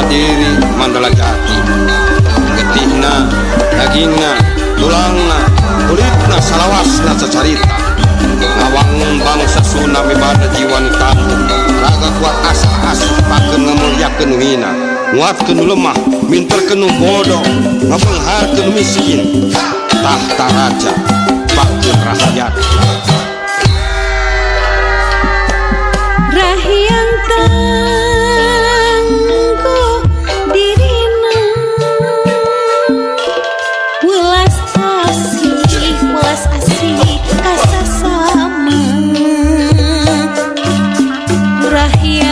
diri Mandala Jati. Getihna, dagingna, tulangna, kulitna, salawasna cacarita. Ngawangun bangsa Sunda mibanda jiwa nu tangguh, raga kuat asah asuh pakeun ngamulyakeun wina, nguatkeun nu lemah, minterkeun nu bodoh, ngabeungharkeun nu miskin. Tahta raja pakeun rakyat. Rahyang tangguh dirina, welas asih ka sasama. Rahyang